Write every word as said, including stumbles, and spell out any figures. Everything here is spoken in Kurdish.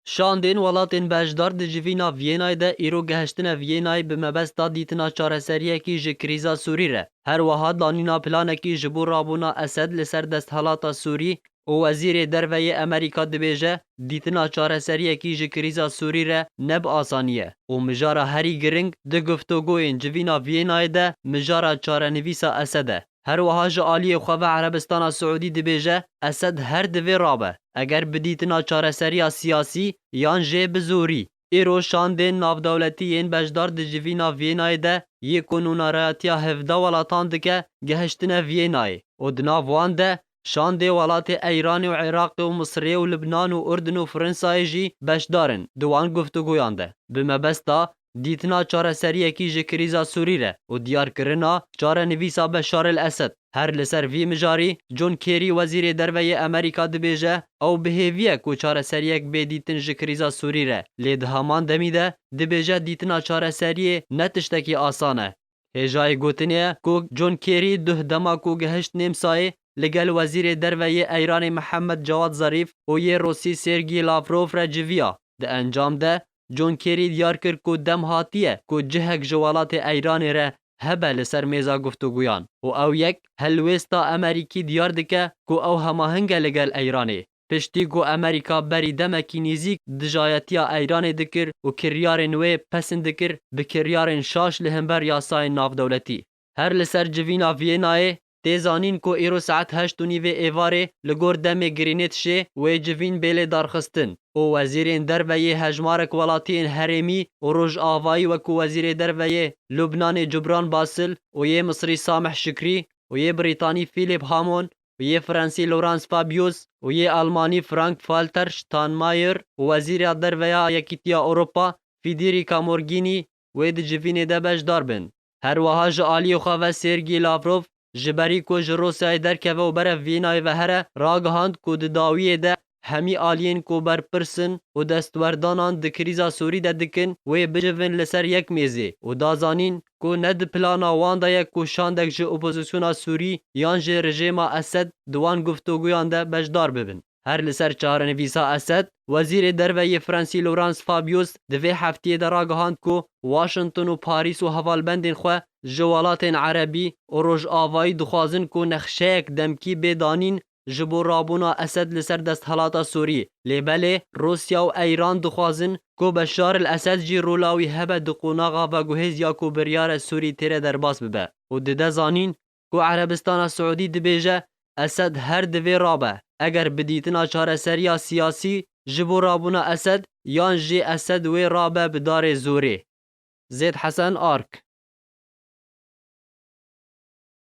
Şandên welatên beşdar di civîna Vîyênayê de îro gehiştine Vîyênayê bi mebesta dîtina çareseriyekî ji krîza Sûrî re. Her wiha danîna planekî ji bo rabûna Esed li ser desthelata Sûrî û Wezîrê Derve yê Amerîka dibêje, dîtina çareseriyekî ji krîza Sûrî re ne bi asanî ye û mijara herî giring di guftûgoyên civîna Vîyênayê de mijara çarenivîsa Esed e. Her wiha ji aliyê xwe ve Erebistana Siûdî dibêje, Esed her divê rabe, eger bi dîtina çareseriya siyasî yan jê bi zorî. Îro şandên navdewletî yên beşdar di civîna Vîyênayê de yê ku nûnerayetiya hevdeh welatan dike, gehiştine Vîyênayê û di nav wan de şandê welatê Eyranê û Iraqê û Misirê û Libnan û Urdun û Fransayê jî beşdar in di wan guftûgoyan de. Bi mebesta dîtina çareseriyekî ji krîza Sûrî re û diyarkirina çarenivîsa Beşar el Esed. Her li ser vî mijarî, John Kerry, Wezîrê Derve yê Amerîka dibêje, ew bi hêvî ye ku çareseriyek bê dîtin ji krîza Sûrî re, lê di heman demî de dibêje dîtina çareseriyê ne tiştekî asan e. Hêjayê gotinê ye ku John Kerry duh dema ku gehişt Nêmsayê li gel Wezîrê Derve yê Eyranê Mihemed Cewad Zarîf û yê Rûsî Sergî Lavrov re civiya. Di encam de John Kerry diyar kir ku dem hatiye ku cihek ji welatê Eyranê re hebe li ser mêza guftûguyan û ew yek helwêsta Amerîkî diyar dike ku ew hemaheng e li gel Eyranê. Piştî ku Amerîka berî demekî nêzîk dijayetiya Eyranê dikir û kiryarên wê pesend dikir bi kiryarên şaş li hember yasayên navdewletî. Her li ser civîna Vîyênayê tê zanîn ku îro saet heşt û nîvê êvarê li gor demê Grînêtişê wê civîn bê lê darxistin û wezîrên derve yê hejmarek welatiyên herêmî û rojavayî wekû wezîrê derve yê Lubnanê Cubran Basil û yê Misrî Samih Şikrî û yê Brîtanî Philip Hamon û yê Fransî Laurence Fabius û yê Almanî Frank-Walter Steinmeier û wezîra derve ya Yekîtiya Ewropa Federica Mogherini wê di civînê de beşdar bin. Her wiha ji aliyê xwe ve Sergî Lavrov, ji berî ku ji Rûsyayê derkeve û berev Vîyênayê ve here, ragihand ku di dawiyê de hemî aliyên ku berpirs in û destwerdanan di krîza Sûrî de dikin, wê bicivin li ser yek mêzê û da zanîn ku ne di plana wan de ye ku şandek ji opozisyona Sûrî yan jî rejêma Esed di wan guftûguyan de beşdar bibin. Her li ser çarenivîsa Esed, Wezîrê Derve yê Fransî Laurence Fabius di vê heftiyê de ragihand ku Washington û Parîs û hevalbendên xwe ji welatên erebî û rojavayî dixwazin ku nexşeyek demkî bê danîn ji bo rabûna Esed li ser desthelata Sûrî. Lê belê Rûsya û Eyran dixwazin ku Beşar el Esed jî rola wî hebe di qonaxa veguhêz ya ku biryara Sûrî tê re derbas bibe û dide zanîn ku Erebistana Siûdî dibêje, Esed her divê rabe. Eger bi dîtina çareseriya siyasî ji bo rabûna Esed yan jî Esed wê rabe bi darê zorê. Zêd Hesen Ark.